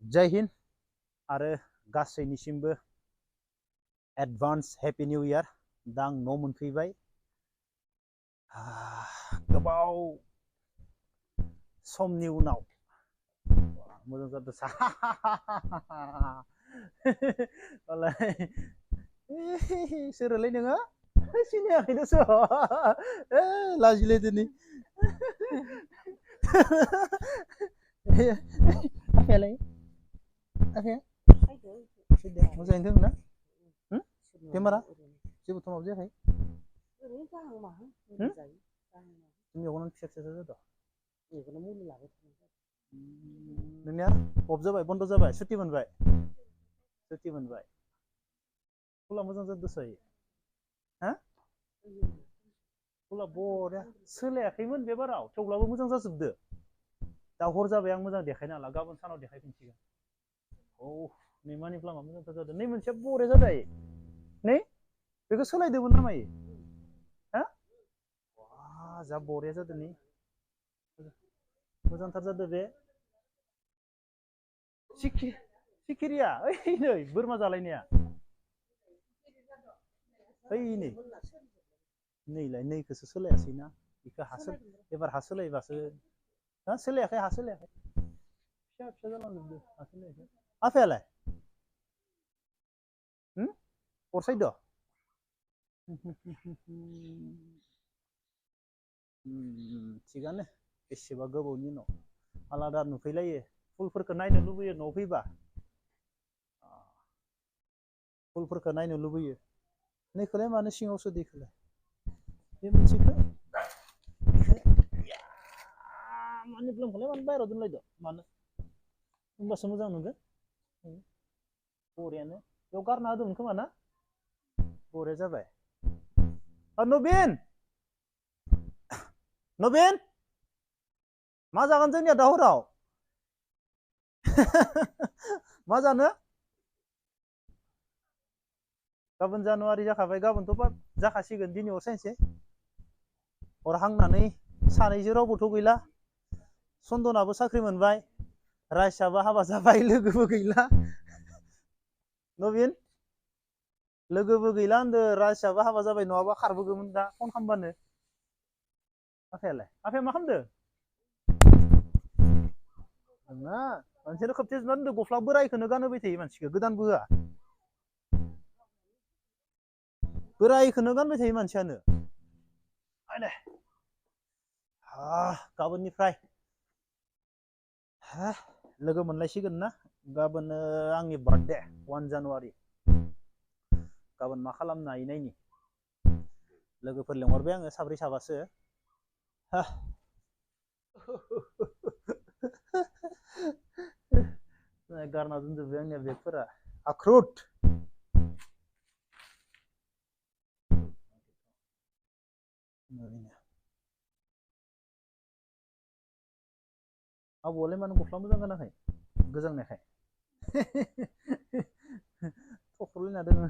जय हिन्द आरो गासैनिसिमबो advance happy new year. दा आं न' मोनफैबाय। गोबाव समनि उनाव मोजां जादों सोरलै नोङो सिनायाखैनोस' लाजिलाय दिनै आफायालाय आफाया मोजाङैनो दं ना? बेमारा जेबोथ' माबा जायाखै? मेगनानो फिसा फिसा जादों। नोंनिया अफ जाबाय, बन्द जाबाय, सुटि मोनबाय? सुटि मोनबाय। स्कुला मोजां जादोंसै हा? स्कुला बरिया सोलायाखैमोन बे बाराव, थेवब्लाबो मोजां जाजोबदो। दा हर जाबाय, आं मोजां देखायनो हाला, गाबोन सानाव देखायफिनसिगोन। औ नै मानि प्लामा मोजांथार जादों। नै मोनसेया बरिया जाबाय। नै बेखौ सोलायदोंमोन ना मायो? हा जा बरिया जादों। नै मोजांथार जादों बे सिखिरिया ओइ नै बोरमा जालायनाया ओइ नै नैलाय नैखौसो सोलायासैना, बेखौ एबार हा सोलायबासो। हा सोलायाखै, हा सोलायाखै, फिसा फिसा जालांजोबदों, हा सोलायाखै। आफायालाय अर सायदों? थिगानो, बेसेबा गोबावनि उनाव आलादा नुफैलायो। फुलफोरखौ नायनो लुबैयो न'आव फैबा, फुलफोरखौ नायनो लुबैयो। नैखौलाय मानो सिङाव सोदो? इखौलाय बे मोनसेखौ मानि प्लामखौलाय मानो बाहेरायाव दोनलायदो? मानो? होमबासो मोजां नुगोन। बरियानो बेयाव गारना होदोंमोन खोमा ना? बरिया जाबाय। नबिन, नबिन, मा जागोन जोंनिया दा हराव? मा जानो? गाबोन जानुवारि जाखाबाय, गाबोनथ' जाखासिगोन। दिनै अर सायनोसै। अर हांनानै सानैजों रावबोथ' गैला। सन्दनाबो साख्रि मोनबाय, रायसाबो हाबा जाबाय, लोगोबो गैला। नबिन, लोगोबो गैला होनदो, रायसाबो हाबा जाबाय, नङाबा खारबोगौमोन दा फन खालामबानो। आफायालाय, आफाया मा खालामदो? नङा, मानसियानो खोबथेजोबना दोनदो। गस्ला बोरायखौनो गानहोबाय थायो मानसिखौ, गोदानबो होआ। बोरायखौनो गानबाय थायो मानसियानो। गाबोननिफ्राय लोगो मोनलायसिगोन ना? गाबोन आंनि बार्थडे, 1 जानुवारि। गाबोन मा खालामनो हायो नायनि। लोगोफोर लिंहरबाय आङो, साब्रै साबासो। गारना दोनजोब्बाय आंनिया बेगफोरा आख्रुट। आबौआलाय मानो गस्ला मोजां गानाखै? गोजांनायखाय थख्रबलायना दोङो।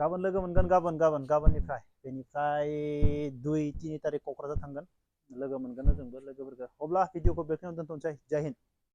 गाबोन लोगो मोनगोन, गाबोननिफ्राय। बेनिफ्राय 2-3 थारिख क'क्राझार थांगोन, लोगो मोनगोन ओजोंबो लोगोफोरखौ। अब्ला भिडिअखौ बेखिनियावनो दोनथ'नोसै। जय हिन्द।